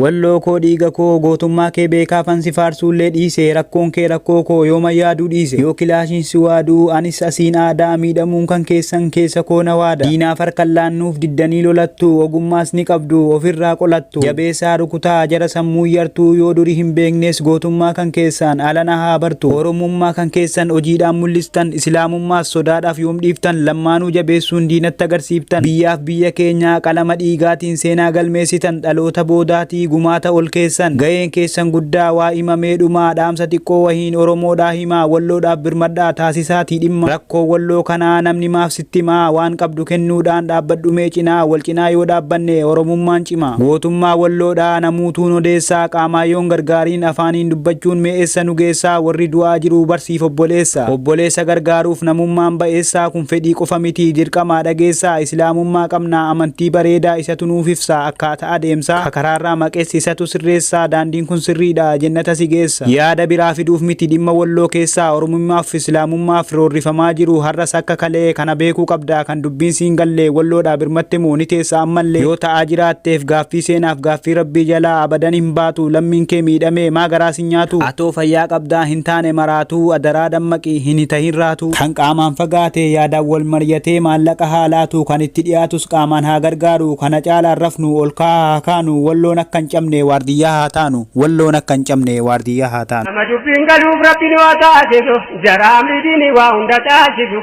Walloo koo dhiiga koo gootummaa kee beekaafan si faarsuullee dhiise, rakkoon kee rakkoo koo yooma yaaduu dhiise. Yoo kilaashiin si waaduu anis asiin aadaa, miidhamuun kan keessan keessa koo na waada. Diinaaf harkan laannuuf diddanii lolattu, ogummaas ni qabdu ofirraa qolattu. Jabeessaa rukutaa jara sammuu yartuu, yoo duri hin beeknes gootummaa kan keessaan alana haa bartu. Oromummaa kan keessan hojiidhaan mul'istan, islaamummaas sodaadhaaf yoom dhiiftan, lammaanuu jabeessuun diinatti agarsiiftan. Biyyaaf biyya keenyaa qalama dhiigaatiin seenaa galmeessitan, dhaloota boodaatii gumaata ol keessan. Ga'een keessan guddaa waa himamee dhumaa, dhaamsa xiqqoo wahiin Oromoodhaa himaa, Walloodhaaf birmadhaa taasisaatii dhimma. Rakkoo Walloo kanaa namni maaf sitti himaa, waan qabdu kennuudhaan dhaabbadhu mee cinaa, wal cinaa yoo dhaabbanne Oromummaan cima. Gootummaa Walloodhaa namuutuun odeessaa, qaamaan yoon gargaariin afaaniin dubbachuun mee eessa nu geessaa, warri du'aa jiru barsiif obboleessa. Obboleessa gargaaruuf namummaan ba'eessaa, kun fedhii qofa miti dirqamaa dhageessaa, islaamummaa qabnaa amantii bareedaa isatu nuuf ibsaa akkaata adeemsaa, ka karaarraa maqes isatu sirreessaa, daandiin kun sirriidha jennata si geessa. Yaada biraa fiduuf miti dhimma Walloo keessaa, Oromummaaf islaamummaaf roorrifamaa jiru har'as akka kalee, kana beekuu qabda kan dubbiin siin galle, Walloodhaa birmatte moo ni teessa ammallee? Yoo ta'aa jiraatteef gaaffii seenaaf gaaffii Rabbii jalaa abadan hin baatu, lammiin kee miidhamee maa garaa sin nyaatu? Atoo fayyaa qabdaa hin taane maraatuu, adaraa dammaqi hin tahin raatuu. Kan qaamaan fagaate yaadaan wal maryatee maallaqa haa laatu, kan itti dhiyaatus qaamaan haa gargaaru, kana caalaan rafnu ol ka'aa haa kaanu, Walloon akka hin cabne waardiyyaa haa taanu, Walloon akka hin cabne waardiyyaa haa taanu. Nama dubbiin galuuf Rabbi nu haa taasisu, jara amrii diinii waa hunda caalchisu,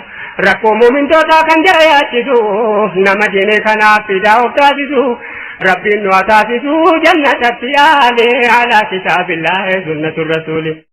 rakkoo muumintootaa kan jara yaachisu, nama diinii kanaaf fidaa of taasisu, Rabbiin nu haa taasisu jannatatti aalee alaa kitaabillaahi sunnatu rasuuli.